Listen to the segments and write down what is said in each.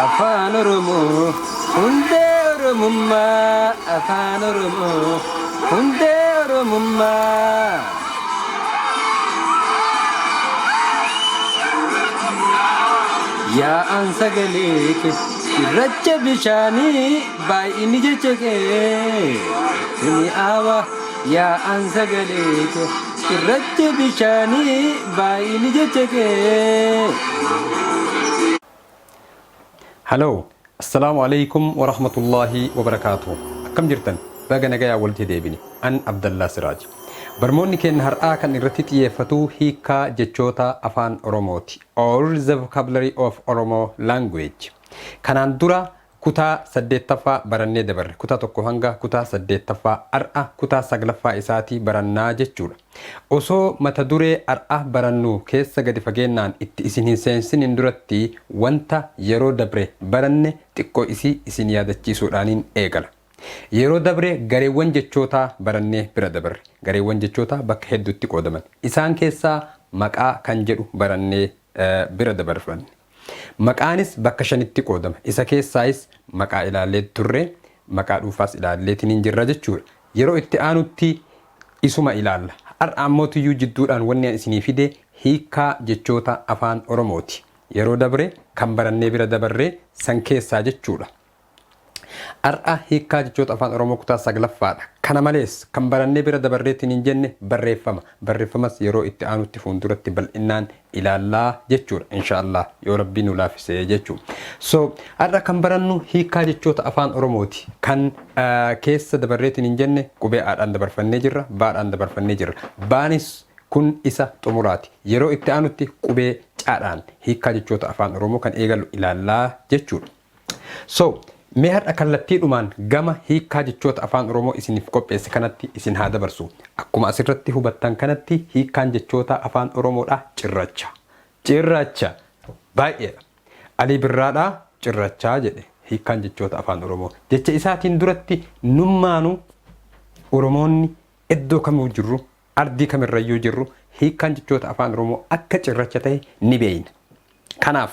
Afaan Oromoo hundee Oromummaa, Afaan Oromoo hundee Oromummaa. Yaa'aan sagalee kee cirracha bishaanii, baay'inni jecha kee mi'aawa. Yaa'aan sagalee kee cirracha bishaanii, baay'inni jecha kee. Hello, Assalaamu Aleykum Warahmatullaahi Wabarakaatuh. Akkam jirtan? Baga nagayaan walitti deebine. An Abdallaa Siraaj. Barmoonni keenna har'aa kan irratti xiyyeeffatu hiikkaa jechoota Afaan Oromooti, or the vocabulary of Oromo language. Kanaan dura kutaa 8ffaa barannee dabarre. Kutaa 1 hanga kutaa 8ffaa, har'a kutaa 9ffaa isaati barannaa jechuudha. Osoo mata duree har'a barannu keessa gadi fageennaan itti isin hin seensinin duratti wanta yeroo dabre baranne xiqqoo isii isin yaadachiisuudhaanin eegala. Yeroo dabre gareewwan jechootaa barannee bira dabarre. Gareewwan jechootaa bakka hedduutti qoodaman. Isaan keessaa maqaa kan jedhu barannee bira dabarfanne. Maqaanis bakka shanitti qoodama. Isa keessaayis maqaa ilaallee turre, maqaa dhuunfaas ilaalleetiniin jirra jechuudha. Yeroo itti aanutti isuma ilaalla. Har'a ammootiyyuu jidduudhaan wanni an isinii fide hiikkaa jechoota Afaan Oromooti. Yeroo dabre kan barannee bira dabarre san keessaa jechuudha. Har'a hiikkaa jechoota Afaan Oromoo kutaa 9ffaadha. Kana malees kan barannee bira dabarreetiin hin jenne barreeffama. Barreeffamas yeroo itti aanutti fuulduratti bal'innaan ilaallaa jechuudha. Inshaallah, yoo Rabbii nu laaffise jechuudha. So har'a kan barannu hiikkaa jechoota Afaan Oromooti. Kan keessa dabarreetiin hin jenne qubee Aadhaan dabarfannee jirra, Baadhaan dabarfannee jirra. Baanis kun isa xumuraati. Yeroo itti aanutti qubee Caadhaan hiikkaa jechoota Afaan Oromoo kan eegalu ilaallaa jechuudha. So, mee har'a kallattiidhumaan gama hiikkaa jechoota Afaan Oromoo isiniif qopheesse kanatti isin haa dabarsu. Akkuma asirratti hubattan kanatti hiikkaan jechoota Afaan Oromoodha cirracha. Cirracha! Baay'eedha. Alii Birraadhaa cirrachaa jedhe hiikkaan jechoota Afaan Oromoo. Jecha isaatiin duratti nummaanuu Oromoonni iddoo kamuu jirru, ardii kamirrayyuu jirru, hiikkaan jechoota Afaan Oromoo akka cirracha ta'e ni beeyna. Kanaaf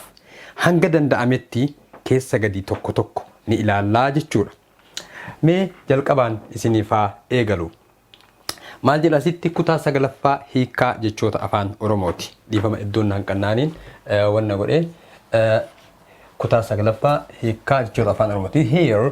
hanga danda'ametti keessa gadi tokko tokko ni ilaallaa jechuudha. Mee jalqabaan isiniif haa eegalu. Maal jedha asitti? Kutaa 9ffaa hiikkaa jechoota Afaan Oromooti. Dhiifama, iddoon naan qannaaniin wanna godhee. Kutaa 9ffaa hiikkaa jechoota Afaan Oromooti. Here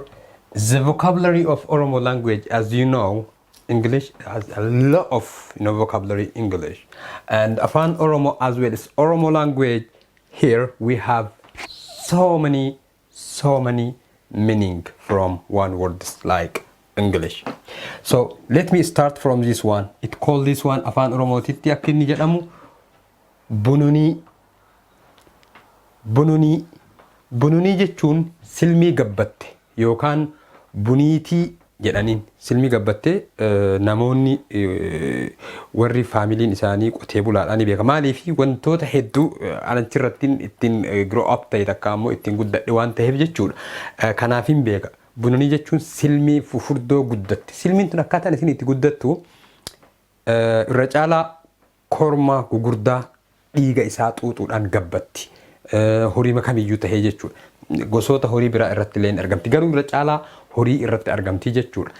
the vocabulary of Oromo language. As you know, English has a lot of vocabulary, English and Afan Oromo as well as Oromo language. Here we have so many, so many meaning from one word like English. So let me start from this one. It called this one, Afaan Oromootitti akka inni jedhamu, bununii. Bununii. Bununii jechuun silmii gabbatte yookaan buniitii jedhaniin. Silmii gabbatte namoonni warri faamiliin isaanii qotee bulaadhaan ni beeka. Maaliif? Wantoota hedduu anachirratti ittiin grow up ta'e, takka ammoo ittiin guddadhe waan ta'eef jechuudha. Kanaaf hin beeka. Bununii jechuun silmii fufurdoo guddatte. Silmiin tun akkaataan isin itti guddattu irra caalaa korma gugurdaa dhiiga isaa xuuxuudhaan gabbatti. Horii kamiyyuu tahee jechuudha. Gosoota horii biraa irratti illee hin argamti. Garuu irra caalaa horii irratti argamti jechuudha.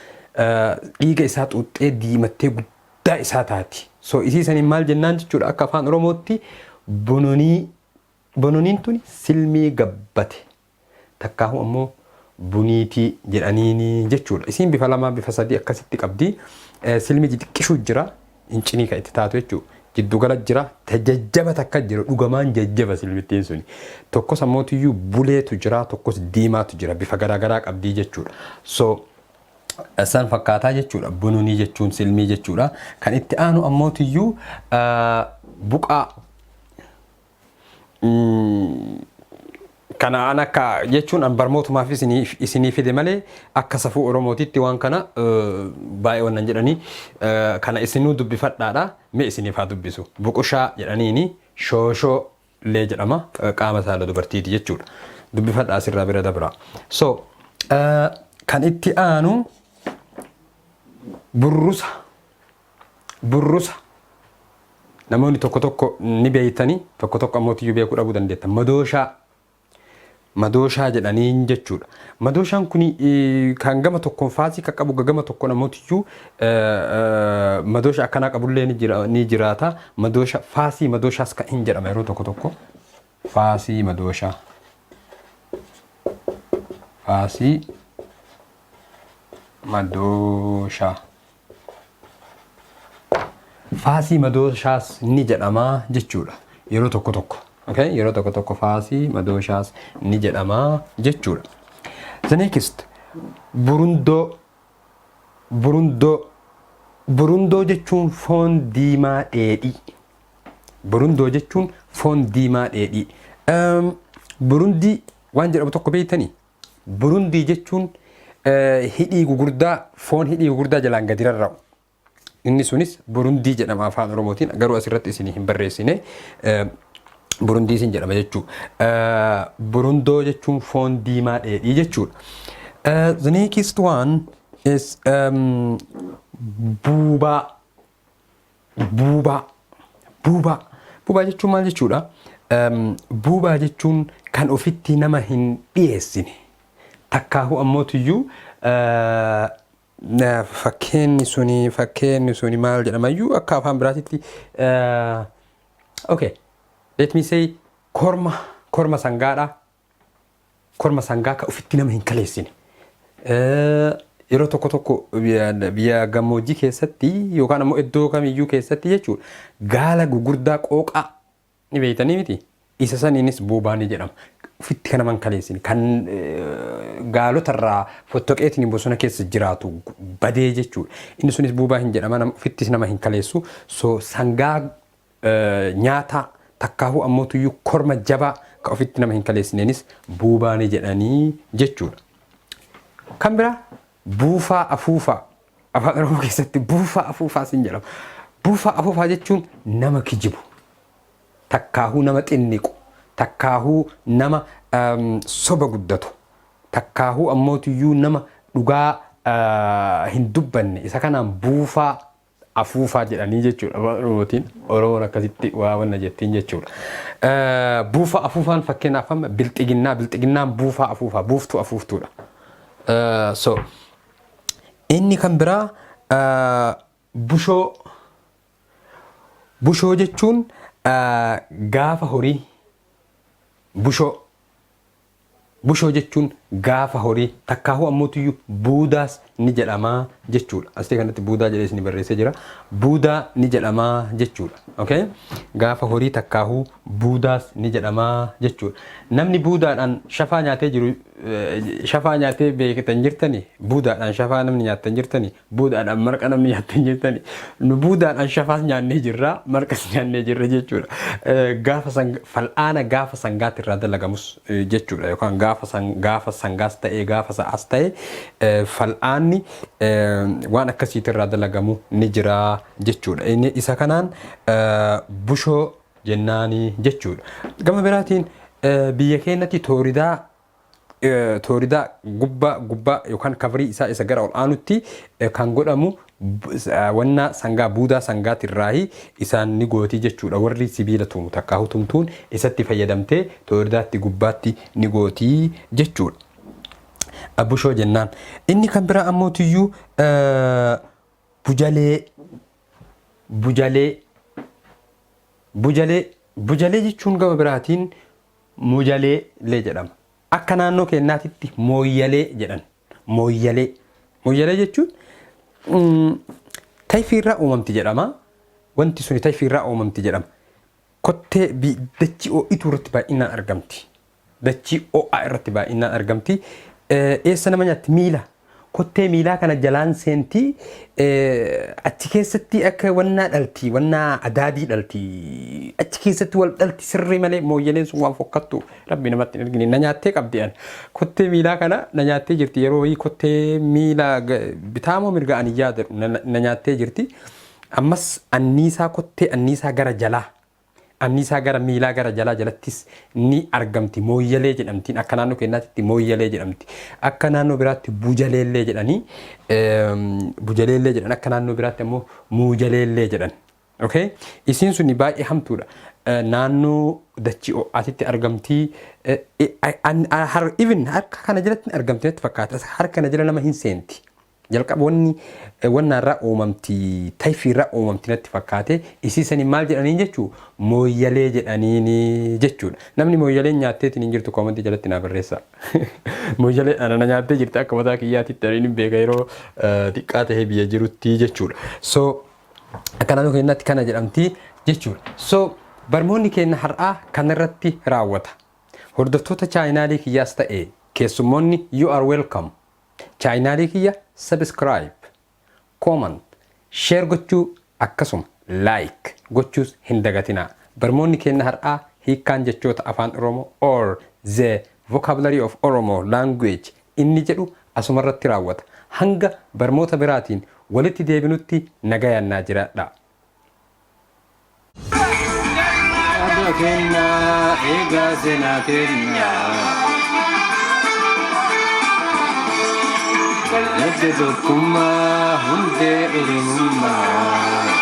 Dhiiga isaa xuuxxee diimattee guddaa isaa taati. So isii saniin maal jennaan jechuudha akka Afaan Oromootti? Bononii. Bononiin tuni silmii gabbate. Takkaahu ammoo buniitii jedhaniini jechuudha. Isiin bifa lama, bifa sadii akkasitti qabdi. Silmii xixiqqishuu jira. Incinii kan itti taatu jechuudha. Jiddugala jira. Jajjaba takka jira. Dhugamaan jajjaba silmittiin suni. Tokkos ammootiyyuu buleetu jira. Tokkos diimaatu jira. Bifa garaagaraa qabdii jechuudha. So san fakkaataa jechuudha. Bununii jechuun silmii jechuudha. Kan itti aanu ammootiyyuu buqaa. Kana an akka jechuun an barmootumaaf isinii fide malee akka safuu Oromootitti waan kana baay'ee wannan jedhanii kana isinuu dubbifadhaadha. Mee isiniif haa dubbisu. Buqushaa jedhaniini, shooshoo illee jedhama, qaama saala dubartiiti jechuudha. Dubbifadhaa, asirraa bira dabra. So kan itti aanu burrusa. Burrusa namoonni tokko tokko ni beeytanii, tokko tokko ammoo tiyyuu beekuu dhabuu dandeetta. Madooshaa. Madooshaa jedhaniin jechuudha. Madooshaan kun kan gama tokkoon faasii kan qabu, gama tokkoon ammoo madoosha akkanaa qabullee ni jiraata. Madoosha faasii madooshaas kan hin jedhama yeroo tokko tokko. Faasii madooshaa. Faasii madooshaa. Faasii madooshaas ni jedhama jechuudha. Yeroo tokko tokko. Okay? Yeroo tokko tokko faasii madooshaas ni jedhama jechuudha. The next, burundoo. Burundoo. Burundoo jechuun foon diimaa dheedhii. Burundoo jechuun foon diimaa dheedhii. Burundii waan jedhamu tokko beektanii? Burundii jechuun hidhii gugurdaa, foon hidhii gugurdaa jalaan gadi rarra'u. Inni sunis burundii jedhama afaan Oromootiin, garuu asirratti isinii hin barreessine. Burundii isin jedhama jechuudha. Burundoo jechuun foon diimaa dheedhii jechuudha. The next one is buubaa. Buubaa. Buubaa. Buubaa jechuun maal jechuudha? Buubaa jechuun kan ofitti nama hin dhiyeessine. Takkaahu ammootiyyuu fakkeenni suni maal jedhamayyuu akka afaan biraatitti? Okay, let me say korma sangaadha. Korma sangaa ka ofitti nama hin kaleessine. Yeroo tokko tokko biyya gammoojjii keessatti yookaan ammoo iddoo kamiyyuu keessatti jechuudha, gaala gugurdaa qooqaa ni beektanii miti? Isa saniinis buubaa ni jedhama. Ofitti kan nama hin kaleessine, kan gaalotarraa fottoqeetiin bosona keessa jiraatu badee jechuudha. Inni sunis buubaa hin jedhama, nama ofittis nama hin kaleessu. So sangaa nyaata takkaahuu ammootuyyuu korma jabaa ka ofitti nama hin kaleessineenis buubaa ni jedhanii jechuudha. Kan biraa buufaa afuufaa. Afaan Oromoo keessatti buufaa afuufaa sin jedhama. Buufaa afuufaa jechuun nama kijibu, takkaahuu nama xinniqu, takkaahuu nama soba guddatu, takkaahuu ammootiyyuu nama dhugaa hin dubbanne, isa kanaan buufaa afuufaa jedhanii jechuudha. Afaan Oromootiin Oromoon akkasitti waa wanna jettiin jechuudha. Buufaa afuufaan fakkeenyaaf amma bilxiginnaa, bilxiginnaan buufaa afuufaa, buuftuu afuuftuudha. So inni kan biraa bushoo. Bushoo jechuun gaafa horii. Bushoo. Bushoo jechuun gaafa horii, takkaahuu ammootiyyuu buudaas ni jedhamaa jechuudha. Asii kanatti buudaa jedhee isin barreessee jira. Buudaa ni jedhamaa jechuudha. Okay? Gaafa horii takkaahuu buudaas ni jedhamaa jechuudha. Namni buudaadhaan shafaa nyaatee jiru, shafaa nyaatee beektan jirtani? Buudaadhaan shafaa namni nyaattan jirtani? Buudaadhaan marqa namni nyaattan jirtani? Nu buudaadhaan shafaas nyaannee jirra, marqas nyaannee jirra jechuudha. Gaafa fal'aana gaafa sangaatti irraa dalagamus jechuudha, yookaan gaafa sangaas ta'ee gaafa sa'aas ta'e fal'aanni waan akkasiitti irraa dalagamu ni jira jechuudha. Inni isa kanaan bushoo jennaanii jechuudha. Gama biraatiin biyya keenyatti tooridaa gubbaa yookaan coverii isaa isa gara ol aanutti kan godhamu wanna sangaa, buudaa sangaatirraahi isaan ni gootii jechuudha. Warri sibiila tumu takkaahuu tumtuun isatti fayyadamtee tooridaatti gubbaatti ni gootii jechuudha. Bushoo jennaan. Inni kan biraa ammootiyyuu bujalee. Bujalee. Bujalee. Bujalee jechuun gama biraatiin mujalee illee jedhama. Akka naannoo keenyaatitti mooyyalee jedhan. Mooyyalee. Mooyyalee jechuun tayfiirraa uumamti jedhama. Wanti suni tayfiirraa uumamti jedhama. Kottee dachii ho'ituu irratti baay'inaan argamti. Dachii ho'aa irratti baay'inaan argamti. Eessa nama nyaatti? Miila. Kottee miilaa kana jalaan seentii, achi keessatti akka wannaa dhalti, wannaa adaadii dhalti. Achi keessatti wal dhalti sirrii malee, mooyyaleen sun waan fokkattu rabbi namatti hin argine, na nyaattee qabdi an. Kottee miilaa kana na nyaattee jirti, yeroo wayii kottee miilaa bitaamoo mirga ani yaadadhu na nyaattee jirti. Ammas anniisaa, kottee anniisaa gara jalaa, anniisaa gara miilaa gara jalaa jalattis ni argamti. Mooyyalee jedhamtiin akka naannoo keenyaatti mooyyalee jedhamti. Akka naannoo biraatti bujaleellee jedhanii, bujaleellee jedhan, akka naannoo biraatti ammoo muujaleellee jedhan. Okay? Isiin suni baay'ee hamtuudha. Naannoo dachii ho'aatitti argamti. Even harka kana jalatti argamti natti fakkaata. Harka kana jala nama hin seenti. Jalqaba wanni wanna irraa uumamti, tayfii irraa uumamti natti fakkaate. Isii sanii maal jedhaniin jechuu? Mooyyalee jedhaniin jechuudha. Namni mooyyaleen nyaatteetiin hin jirtu comment jalatti naa barreessa. Mooyyalee ana na nyaattee jirti akka mataa kiyyaatitti, ani hin beeka yeroo xiqqaa tahee biyya jirutti jechuudha. So akka naannoo keenyaatti kana jedhamti jechuudha. So barmoonni keenya har'aa kanarratti raawwata. Hordoftoota channelii kiyyaas ta'e keessummoonni, you are welcome. Channelii kiyya subscribe, comment, share gochuu, akkasuma like gochuus hin dagatinaa. Barmoonni keenya har'aa hiikkaan jechoota Afaan Oromoo or the vocabulary of Oromo language inni jedhu asumarratti raawwata. Hanga barmoota biraatiin walitti deebinutti nagayannaa jiraadha. Aadaa kennaa eegaa seenaa kennaa. Madda tokkummaa, hundee Oromummaa.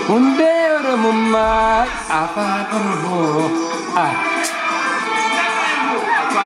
Hundee Oromummaa, Afaan Oromoo. Ah.